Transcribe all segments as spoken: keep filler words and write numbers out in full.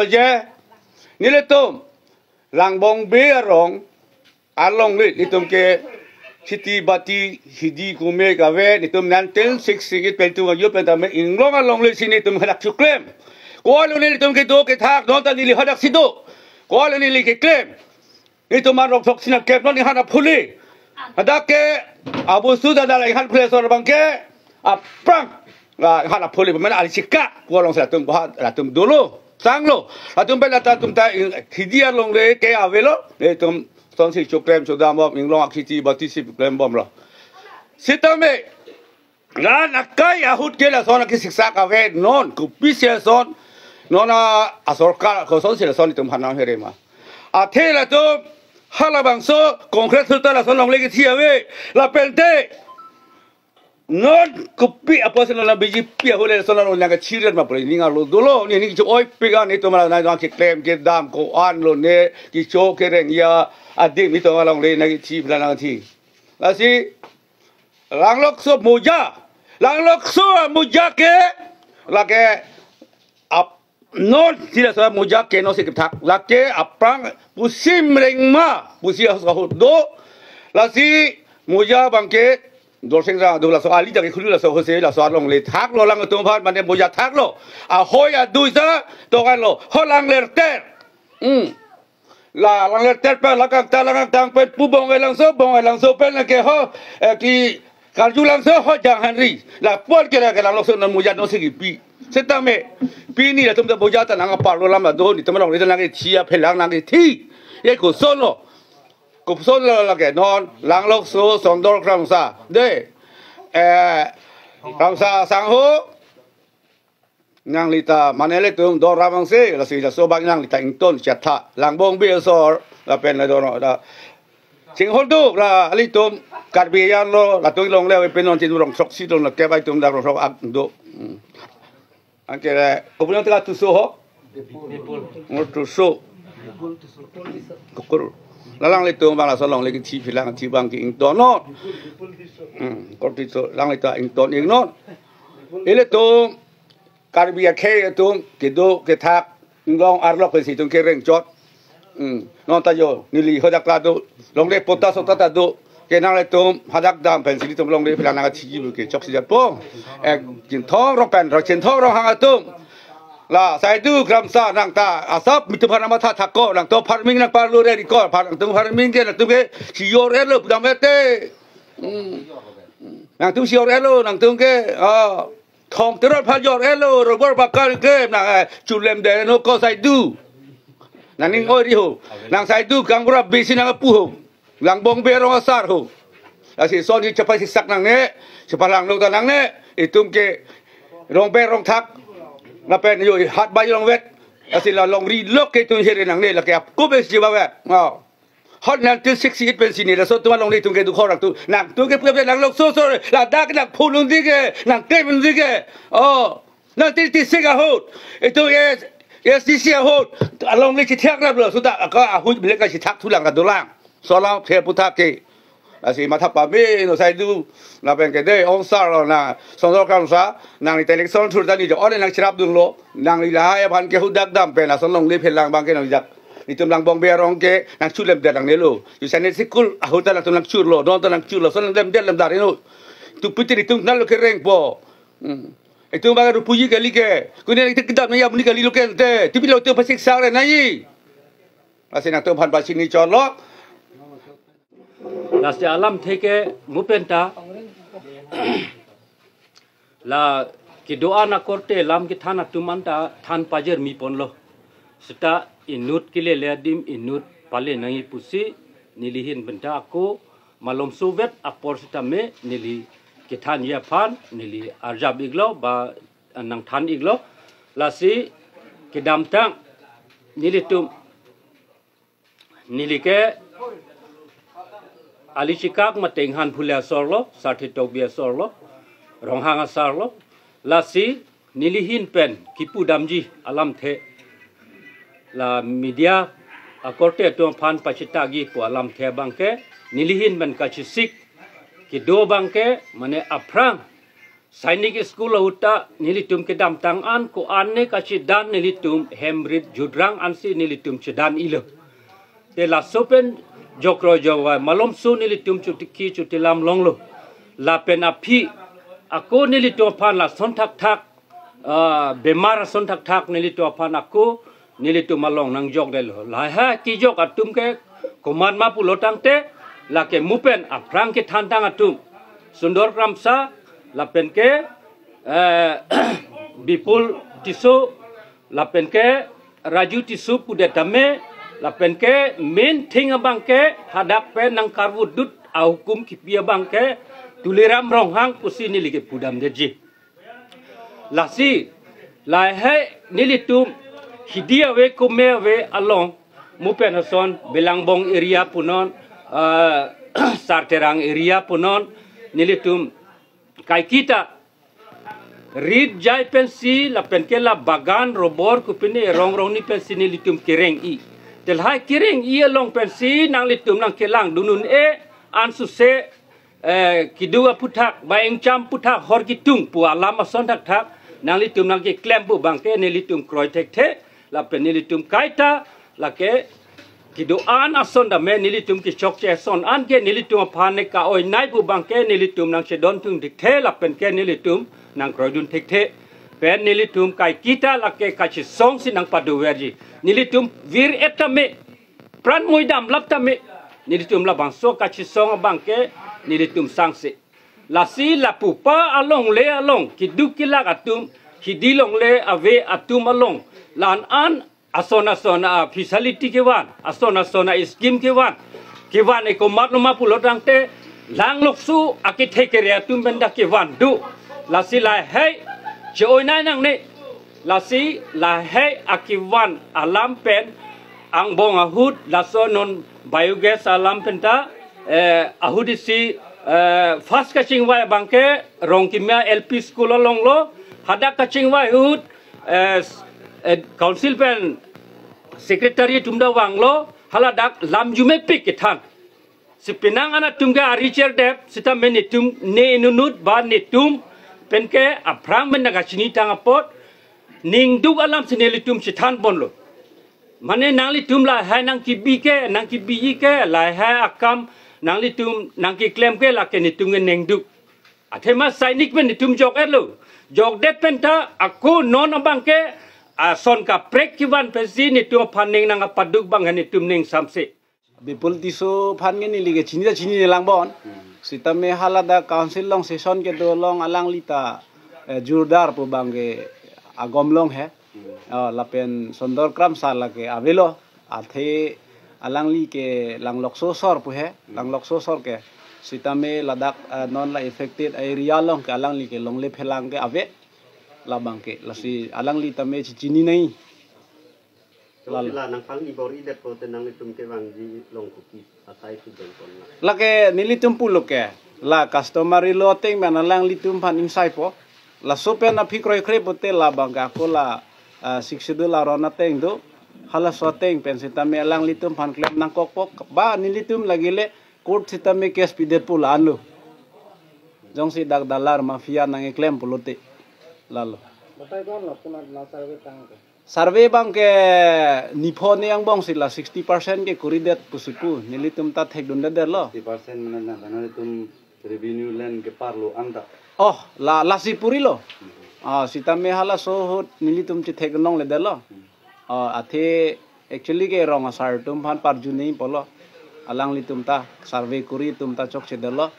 je, nelitum Langbongbe arong alongle, nelitum ke kheti bati hidi kume kave, nelitum nineteen sixty-eight pen tum ajo pen tame inglong alongle si nelitum hadak choklem. Ko-an lo nelitum kedo kethak, non ta neli hadak si do. Ko-an lo neli keklem. Nelitum arong throksi nangkep non inghan aphule. Hadak ke abusu dada la inghan phule asor abang ke aphrang. La inghan aphule pemena ali chika. Ko-an longsi latum ko-an latum dolo. Sanglo. Latum pen latum ta ing-, hidi alongle ke avelo. Nelitum sonsi choklem chodam bom, inglong akheti bati si klem bomlo. Sitame la akai ahut ke lason akisiksak ave non, kopisi ason, non a, asorkar kosonsi lason itum hanam here ma. Athe latum halabangso Congress sultan lason longle kethi ave, lapente non kopi apotsi non a B J P ahut le lason along nangkachiren ma pore ning arlo dolo, ne ning cho oi pega nelitum la nang keklem kedam ko-an lo ne kecho kereng ya adim nelitum alongle nangkethi pla nangthi. Lasi Langlokso Moja. Langlokso Moja ke lake ap non sida sa Moja ke non si kethak. Lake aphrang pusi mereng ma pusi ahut do. Lasi Moja abang ke Dorsing ra do laso ali jagi khulu laso hose laso alongle thaklo, lang atum aphan mane Moja thaklo. Ahoi adui sa tongan lo. Ho langlerter. Hmm. La langlerter pen la kangtang la kangtang pen pu Bongai Langso, Bongai Langso pen ke ho, eh, ki Karju Langso ho Janghanri. Lapu-an ke la ke Langlokso non Moja non si kipi. Sitame pini latum ta Moja ta nang aparlo lam do, nelitum alongle ta nangkethi aphelang nangkethi. Ye koson lo. Koson lo lake non Langlokso Sondor Kramsa. De. Eh, Kramsa sangho. Nangli ta mane ilitum do ramangse, lasi laso abang nangli ta ington chatha. Langbongbe asor, lapen la dono da. Chinghon tu, la ilitum Karbi yan lo, latum longle ave pen non tin rong throksi don la kep ilitum dak rong throk ak do. Hmm. Anke le, kopi nang teka Tuso ho? Ngo Tuso. Kukur. La alanglitum abang laso longle kethi phelang thi abang ke ington non. Hmm, Kukur Tuso, alangli ta ington ik non. Ilitum Karbi akhei atum kedo kethak inglong arlok pensi itum kereng chot. Hmm. Non ta jo, neli hadak ta do, longle pota sota ta do, ke nanglitum hadak dam pensi nelitum longle phelang nangkathi bu ke choksi japo. Eh, Chinthong Rongpen, Rong Chinthong Ronghang atum. La, Saidu Kramsa nang ta, asap nelitum aphan matha thakko, nangtum farming nangparlo re riko, nangtum farming ke, nangtum ke, si jor-etlo, pudam ete. Hmm. Nangtum si jor-etlo, nangtum ke, ah, Thong terot pha jor-etlo, rubber bagan ke, nang, eh, chulem de no ko Saidu. Nang ning oi ri ho. Nang Saidu kangbura besi nangpu ho. Langbongbe arong asar ho. Lasi son hi chepasiksak nangne, chepalanglo ta nangne, itum ke rong be rong thak. Lapen jo hat bai rong vet. Lasi la longri lok ke itum here nangne, lake apko besi bavet. Oh. Hot nineteen sixty-eight pensi ne, laso atum alongle itum ke dukho rak tu. Nangtum ke puya puya Langlokso so, ladak nang phulun di ke, nang tem di ke. Oh, nineteen eighty-six ahut. Itum S, S D C ahut. Alongle chithak rap lo, sudah, aka ahut bilek ka chithak thulang ka dolang. Solang phe puthak ke. Lasi matha pame, no Saidu. Lapen ke de, onsar lo na. Sondor Kramsa, nangli ta election thur tani jo, ole nang cherap dunlo. Nangli lahai aphan ke hadak dam pen, lason longle phelang abang ke nang jak. Itum Langbongbe arong ke nang chulem det nangnelo. Ju sane sikul ahut ta nangtum nangchurlo, don ta nangchurlo, son lem det lem dar ino. Tu putin itum nalo kerengpo. Hmm. Itum abang rupuji kali ke. Kuni nang itum kedam nang ya muni kali lo ke ante. Tipi lo itum pasik sang re nai. Lasi nangtum aphan pasik ni cholo. Lasi alamthe ke mo penta. La kedo-an akorte lam kethan atum anta than pajirmi ponlo. Seta inut kelele adim inut pale nangji pusi neli ahin penta ako malomso vet apor sitame neli kethanji aphan neli arjap iklo ba nangthan iklo. Lasi kedamtang nelitum neli ke ali chikak mate inghan phule asor lo, Sarthe Tokbi asor lo, Ronghang asar lo, lasi neli ahin pen kipu damji alamthe, la media akorte atum aphan pachethakji pu alamthe abang ke, neli ahin pen kachesik kedo abang ke, mane aphrang Sainik School ahut ta nelitum kedamtang an ko-an ne kachedan nelitum hem rit judrang ansi nelitum chedan-ilo. Te laso pen jokro jovai malomso nelitum chotiki chotilam longlo. Lapen aphi ako nelitum aphan lason thakthak, ah, bemar ason thakthak nelitum aphan ako nelitum along nangjokdetlo. Lahai kejok atum ke komat ma pulo tangte, lake mupen aphrang kethan tang atum, Sundor Kramsa, lapen ke, eh, Bipul Tisso, lapen ke Raju Tisso pudet tame, lapen ke main thing abang ke hadak pen nangkarvutdut ahukum kipi abang ke Tuliram Ronghang pusi neli ke pudamdetji. Lasi lahai nelitum hidi ave kume ave along, mupen ason Belangbong area punon, ah, Sarterang area punon, nelitum kaiketa rit jai pensi lapen ke la bagan robor kopine rong rong ni pensi nelitum kereng-i. Te lahai kereng-i along pensi nanglitum nangkelang dun un-e, ansose, eh, kedo aphuthak, ba ingcham aphuthak hor ketung pu alam ason thakthak nanglitum nangkeklem pu abang ke nelitum kroi thekthe, lapen nelitum kaita lake kedo-an ason tame nelitum kechokche ason an ke nelitum aphan ne ka-oi nai pu abang ke nelitum nangchedon thung thekthe, lapen ke nelitum nangkroidun thekthe. Pen nelitum kaiketa lake kachesong si nangpadoverji. Nelitum vir-et tame, pran muidam lap tame, nelitum labangso kachesong abang ke nelitum sangse. Lasi lapupa alongle along keduk kelak atum, hidi longle ave atum along, la-an an ason ason a facility kevan, ason ason a scheme kevan, kevan e komatlo ma pulo tangte, Langlokso akethe kere atum pen ta kevan do. Lasi lahai che-oi nai nangne. Lasi lahai akevan alam pen angbong ahut, laso non biogas alam pen ta, eh, ahut isi, eh, first kachingvai abang ke Rongkimia L P School alonglo, hadak kachingvai ahut, eh, s-, eh, council pen secretary atum ta vanglo, haladak lam arjumepik kethan. Si penang an atum ke ari cherdep, sitame netum ne inutnut ba netum pen ke aphrang pen nangkachini tang apot, ningduk alam si nelitum chethan ponlo. Mane nanglitum lahai nangkebi ke, nangkebi-i ke, lahai akam nanglitum nangkeklem ke lake netum ke ningduk. Athema sainik pen netum jok-etlo. Jokdet pen ta ako non abang ke ason kaprek kevan pensi netum aphan ning nangkapaduk abang ke netum ning samse. Bipul Tisso aphan ke neli ke chini ta chinine lang bon. Hmm. Sitame haladak council along session kedo along alangli ta, eh, jurdar pu abang ke agom long he. Hmm. Oh, lapen Sundor Kramsa lake avelo. Athe alangli ke Langlokso asor pu he. Hmm. Langlokso asor ke. Sitame ladak, eh, non la affected area along ke alangli ke longle phelang ke ave. Labang ke. Lasi alangli tame chechini nai. Lalo. Sila nangpangni bor-idet po te nanglitum kevangji along kopi asai si don pon la. Lake nelitum pulo ke, la customary law ateng pen alanglitum aphan ingsai po. Laso pen aphi kroikre pote labang ke ako la, ah, Sixth Schedule aron ateng do. Halaso ateng pen sitame alanglitum aphan klem nangkokpo. Ba nelitum lake le court sitame case pidet pu la-anlo. Jongsi dak dalar mafia nangkeklem pulote. Lalo. Batai ko-an lo puna la survey tang ke? Survey abang ke nipho ne angbong si la sixty percent ke kuridet pusi pu. Nelitum ta thekdundedetlo. Sixty percent mane na, na nelitum revenue land keparlo anta. Oh, la, lasi purilo. Hmm. Ah, sitame halaso ahut nelitum chethek nongledetlo. Hmm. Ah, athe actually ke rong asar atum aphan parju nangji pulo. Alanglitum ta survey kuri atum ta chokchedetlo.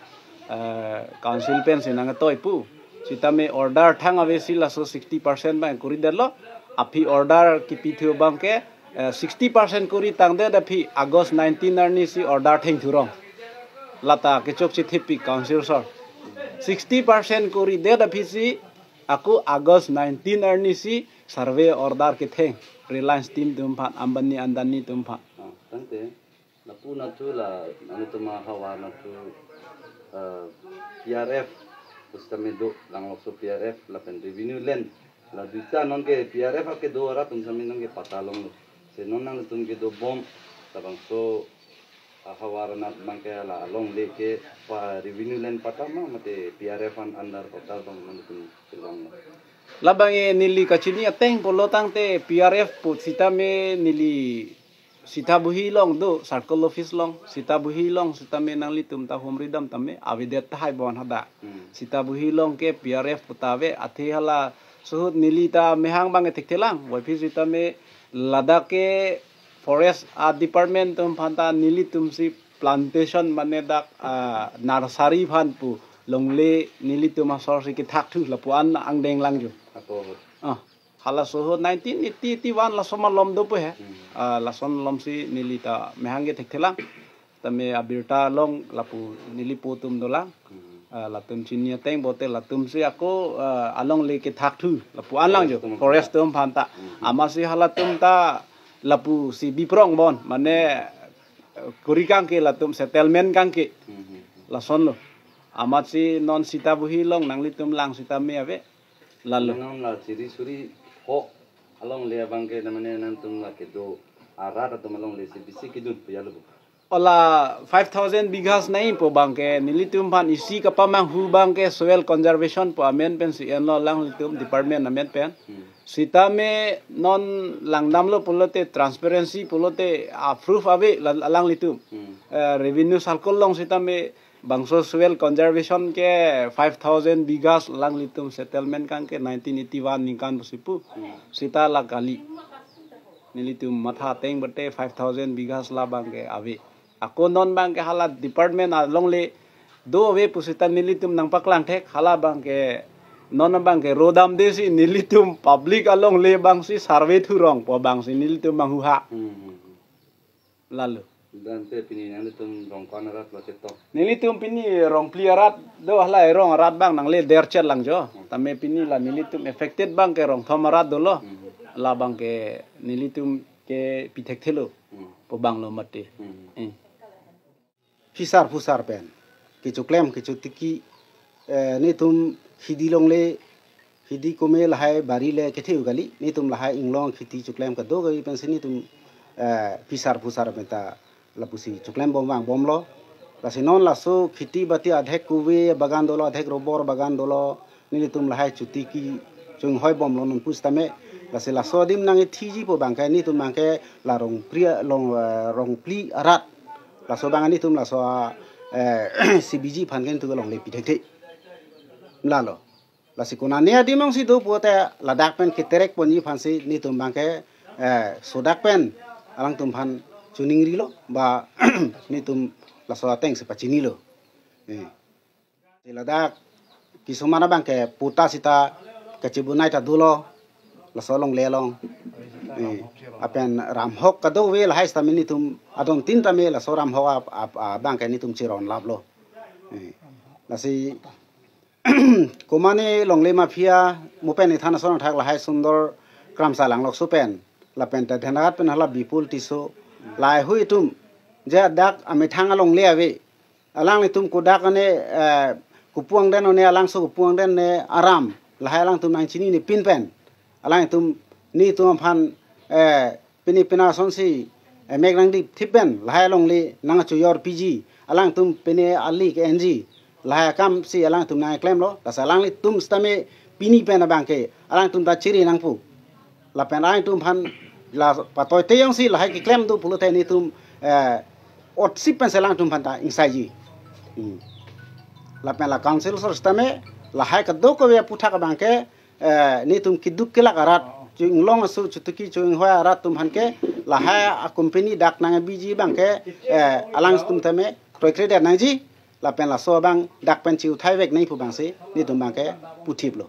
Eh, council pensi nangtoi pu. Sitame order thang ave si laso sixty percent abang kuridetlo. Aphi order kipithu abang ke, eh, sixty percent kuri tangdet aphi August nineteen arni si order thengthurong. Lata kechokche thepik council asor. Sixty percent kuridet aphi si ako August nineteen arni si survey order ketheng Reliance team atum aphan, Ambani Adani atum aphan. Ah, tangte. Lapu natu la, nanu tuma hawa natu, eh, P R F, pusitame do, Langlokso P R F, lapen revenue land, la duita non ke P R F akedo arat atum sitame non ke patta longlo. Se non nangtum kedo bom, labangso Havar anat abangke la alongle ke pa revenue land patta ma mate P R F an under patta tong nangtum chelong lo. Labang e neli kachini ateng pulo tangte P R F pu sitame neli Sitabohi along do circle office along, Sitabohi along sitame nanglitum ta humri dam tame avedet tahai bon hadak. Hmm. Sitabohi along ke P R F pu ta ave, athe hala suhut neli ta mehang abang e thekthelang, waphi sitame ladak ke forest a department atum aphan ta nelitum si plantation mane dak, ah, nursery aphan pu longle nelitum asor si kethak thu lapu-an angdeng lang jo. Apo. Ah, hala suhut nineteen eighty, eighty-one laso malom dopo he. Hmm. Ah, lason malom si neli ta mehang ke thekthelang. Tame abirta along lapu neli po atum dolang. Hmm. Ah, latum chini ateng pulote latum si ako, ah, alongle kethak thu lapu-an lang jo. Forest atum. Forest atum aphan ta. Hmm. Amatsi halatum ta lapu si biprong bon, mane, eh, kuri kangke latum settlement kangke. Hmm. Lasonlo. Amatsi non Sitabohi along nanglitum lang sitame ave. Lalo. Nang la chiri suri ho alongle abangke namane nangtum la kedo arat atum alongle si bisi kedun pu ya lo. Hala five thousand bighas nai pu abangke nelitum aphan isi kapamanghu abangke soil conservation pu amen pensi enlo alanglitum department amen pen. Hmm. Sitame non langdamlo pulote transparency pulote a proof ave la-, alanglitum. Hmm. Eh, revenue circle along sitame bangso soil conservation ke five thousand bighas alanglitum settlement kangke nineteen eighty-one ningkan pusi pu. Hmm. Sita la kali. Nelitum matha ateng bete five thousand bighas la abangke ave. Ako non abangke hala department alongle do ave pu sita nelitum nangpaklang thek, hala abangke non abangke rodamde si nelitum public alongle abang si survey thurong pu abang si nelitum manghuha. Hmm, hmm, hmm. Lalo. Dan te pini nanglitum rong ko-an arat lo chetok? Nelitum pini rong phli arat do, hala erong arat abang nangle derchet lang jo. Hmm. Tame pini la nelitum affected abangke rong thom arat dolo. Hmm. La abangke nelitum ke pi thekthelo. Hmm. Pu abang lo mate. Hmm. Eh. Phisar phusar pen kechoklem kechotiki, eh, netum hidi longle, hidi kome lahai bari le kethe-u kali, netum lahai inglong khiti choklem kedo kali pensi netum, eh, phisar phusar pen ta lapusi choklem bom vangbomlo. Lasi non laso khiti bati adhek kuve bagan dolo, adhek robor bagan dolo, nelitum lahai chotiki chonghoi bomlo non pusitame. Lasi laso adim nangkethiji pu abangke netum abangke la rong phli, long, eh, rong phli arat. Laso abang netum laso, eh, C B G aphan ke netum alongle pi thekthe. Lalo. Lasi konane adim along si do pulote ladak pen keterek ponji aphan si netum abangke, eh, sodak pen alangtum aphan choningrilo ba netum laso ateng si pachinilo. Eh. Ladak kisuman abangke patta sita kachebonai ta dolo, laso alongle along. Eh, lapen ramhok kadokave lahai sitame netum adon tin tame laso ramhok ap-, ap-, abangke netum cheron laplo. Eh, lasi komane longle mafia mo pen ithan ason athak lahai Sundor Kramsa Langlokso pen, lapen ta Dhenrahat pen hala Bipul Tisso, lahai hui atum je dak amethang alongle ave. Alanglitum kodak ane, eh, kopu angdeng ane, alangso kopu angdeng ane aram lahai alangtum nangchinine pin pen. Alangtum netum aphan, eh, pini pina asonsi, eh, mek nangdipthip pen lahai alongle nangchojor piji. Alangtum pine ali ke-enji. Lahai akam si alangtum nangklemlo. Lasi alanglitum sitame pini pen abangke alangtum ta chiri nangpo. Lapen alangtum aphan la patoite jongsi lahai keklem do pulote netum, eh, otsip pensi alangtum aphan ta ingsaiji. Hmm. Lapen la council asor sitame lahai kadokave aphuthak abangke, eh, netum keduk kelak arat, cho-inglong aso chotiki cho-inghoi arat atum aphan ke lahai a-company dak nangbiji abangke, eh, alangtum tame kroikredet nangji. Lapen laso abang dak pen che-uthai vek nai pu abangsi netum abangke puthiplo.